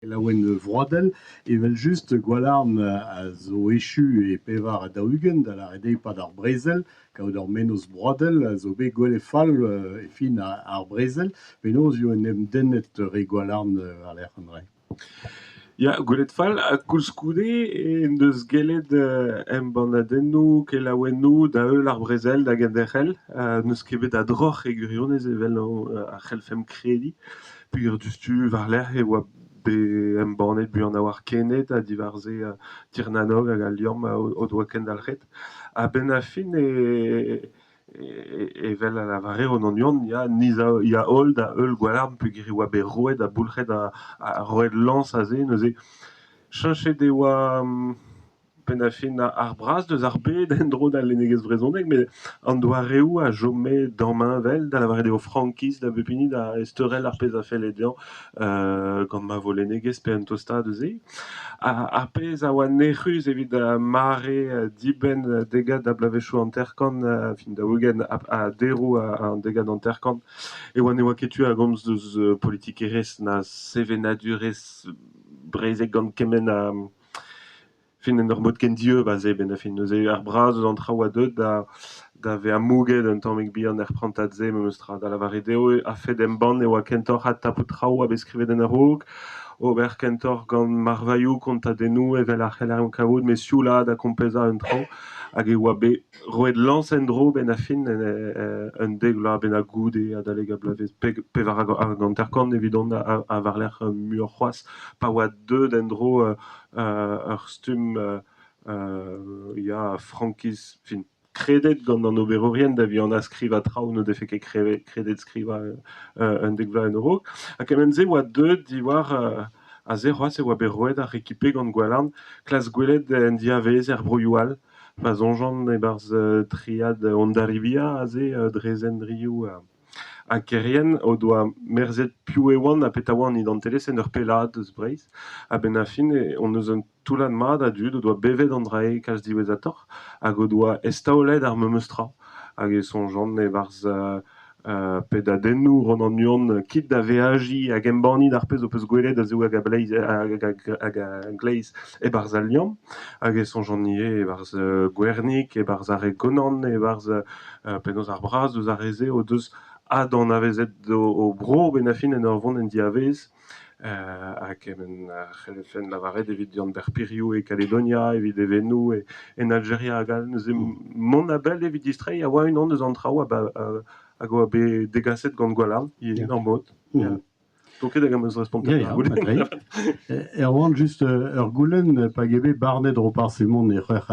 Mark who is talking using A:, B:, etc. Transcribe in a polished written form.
A: Kelaouenn vroadel. Evel-just Gwalarn a zo echu e 44, da lâret eo e-pad ar brezel. Kaout ur mennozh broadel a zo bet gwelet fall e fin ar brezel. Penaos eo en em dennet re Gwalarn war-lerc'h an dra-se ?
B: Ya, gwelet fall ha koulskoude en deus gellet embannadennoù, kelaouennoù da-heul ar brezel da genderc'hel. N'eus ket bet a droc'h e gwirionez evel a c'hellfemp krediñ peogwir diouzhtu war-lerc'h e oa bet embannet buan a-walc'h Kened ha diwar-se Tirnanog hag Al Liamm o doa kendalc'het. A-benn ar fin e evel a lavare Ronan Huon, ya, ni ya holl da heul Gwalarn peogwir e oa bet roet ha boulc'het ha roet lañs aze neuze. Cheñchet e oa penn ar fin ar braz deus ar bed en-dro d'al lennegezh vrezhonek met an doareoù a chome damheñvel, da lavaret eo frankiz da bep hini da ezteurel ar pezh a felle dezhañ gant ma vo lennegezh pe un tostaat eus se. Ar pezh a oa nec'hus evit mare dibenn degad a bloavezhioù 50, fin 40 ha deroù an degad 50, e oa ne oa ket tu a gomz deus politikerezh na sevenadurezh breizhek gant kement a fin en ur mod ken dieub aze 'benn ar fin. Neuze ar braz eus an traoù a deu da da vezañ mouget un tammig bihan er prantad-se memestra. Da lavaret eo a-fet embann e oa kentoc'h adtapout traoù a vez skrivet en a-raok, ober kentoc'h gant marvailhoù, kontadennoù evel a c'heller kavout met sioulaat ha kompezañ un traoù hag e oa bet roet lañs en-dro 'benn ar fin un dek vloaz bennak goude adalek ar bloavezh 54 evidon ha war-lerc'h muioc'h c'hoazh pa oa deuet en-dro ur stumm ya frankiz fin kredet gant an oberourien da vihanañ skrivañ traoù n'o defe ket kredet skrivañ un dek vloaz en a-raok. Ha kement-se oa deuet diwar aze c'hoazh e oa bet roet ar rekipe gant Gwalarn klask gwelet en diavaez er broioù all. Pa soñjan e-barzh triad Hondarribia aze Drezen Riou ha Kerien o doa merzet piv e oant ha petra oa an identelezh en ur pellaat eus Breizh. A-benn ar fin hon eus un toullad mat a dud o doa bevet an dra-se kalz diwezhatoc'h hag o doa eztaolet ar memes tra. Hag e soñjan e-barzh pedadennoù Ronan Huon kit da veajiñ hag embannit ar pezh ho peus gwelet a-zehou hag a-bleiz hag a-gleiz e-barzh Al Liamm. Hag e soñjan ivez e-barzh Gwernig, e-barzh ar re Gonan, e-barzh penaos ar braz eus ar re-se o deus adanavezet o bro benn ar fin en ur vont en diavaez. Ha kement a c'hellfen lavaret evit Yann-Ber Piriou e Kaledonia, evit Evenou en Aljeria hag all. Neuze mont a-bell evit distreiñ a oa unan eus an traoù hag a oa bet degaset gant Gwalarn ivez ur mod. N'on ket hag am eus respontet
A: Ya, ya, Erwan, just ur goulenn, pa eo bet barnet Roparz Hemon e c'hwec'h